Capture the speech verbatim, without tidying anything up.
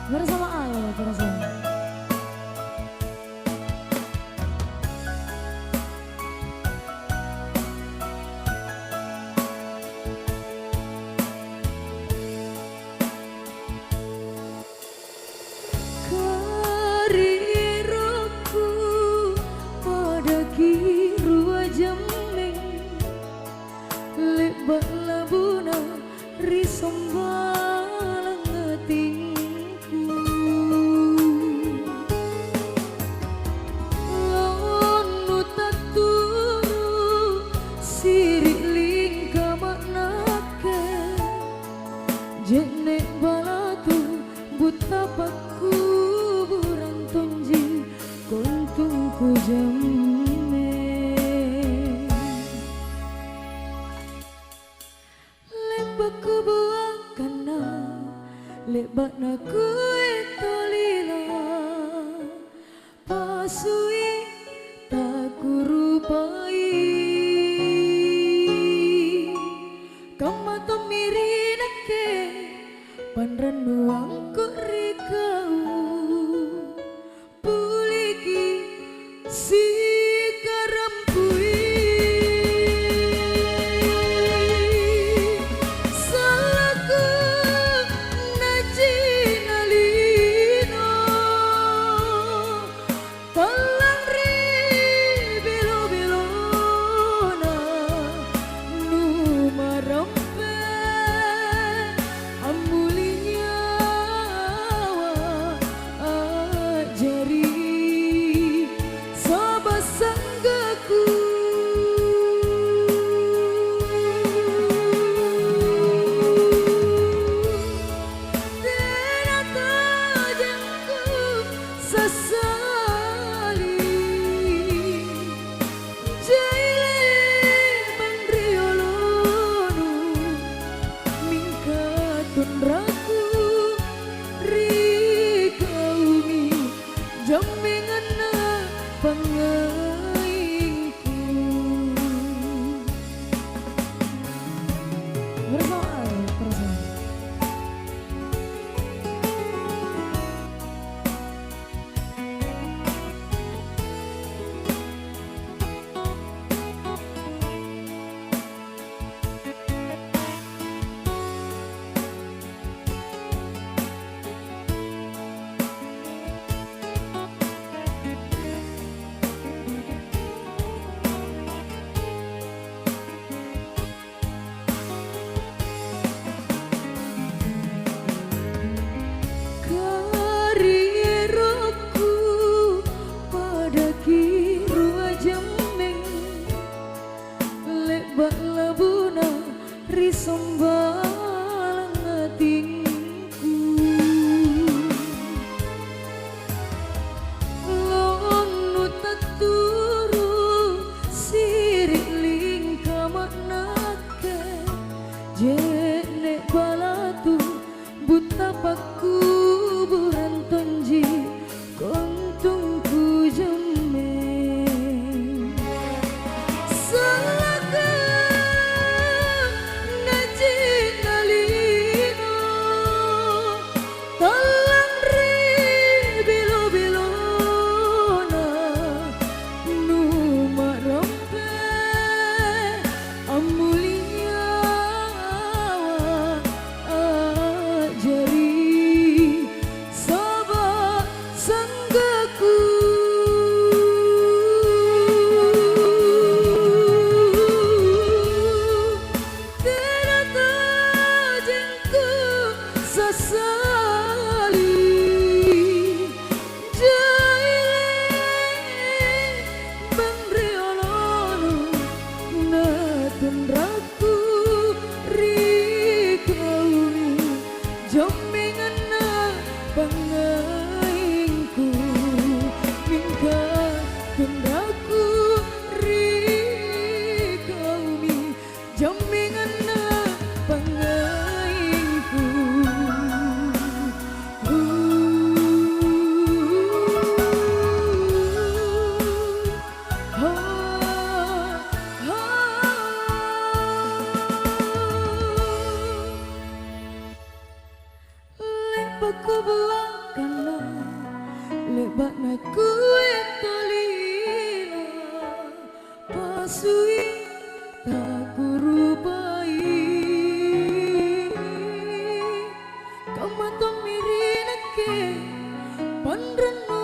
Bersama Al, bersama. Kari'rokku padaki rua jammeng, le'ba' labuna ri sombalang atingku. Lonnu tatturu' siri' lingkama' nakke, je'ne' balatu butta pakkuburang tonji kontungku jammeng. Le'ba' kubuangkanna, le'ba'na kueto lila, pasui takurupai. Kamma tommi ri nakke, panrannuangku ri kau. Puliki sikarampui, salaku nacina lino, tallang ri belo-belona numarampe. Ammuli nyawa a'jari saba' sanggaku. Tena tojengku sassali. Jai le'bang riolonu, mingka tunraku ri kaumi, jamminganna pangngaingku. Berdoa, berdoa. Karierokku padaki rua jammeng, le'ba' labuna ri sombalang atingku. Lonnu tatturu' siri' lingkama' nakke, je'ne' balatu butta pakkuburang tonji kontungku jammeng. Sallaka nacinna lino, tallang ri belo-belona numa'rampe, ammuli nyawa a'jari saba' sanggaku. Tena tojengku sassali, jai le'bang riolonu, na tunrakku ri kaumi, jamminganna pangngaingku, mingka tunrakku ri kaumi, jamminganna pangngaingku. Le'ba' kubuang Pa'na kue tolina pasui takurupai. Kamma tommi ri nakke panrannu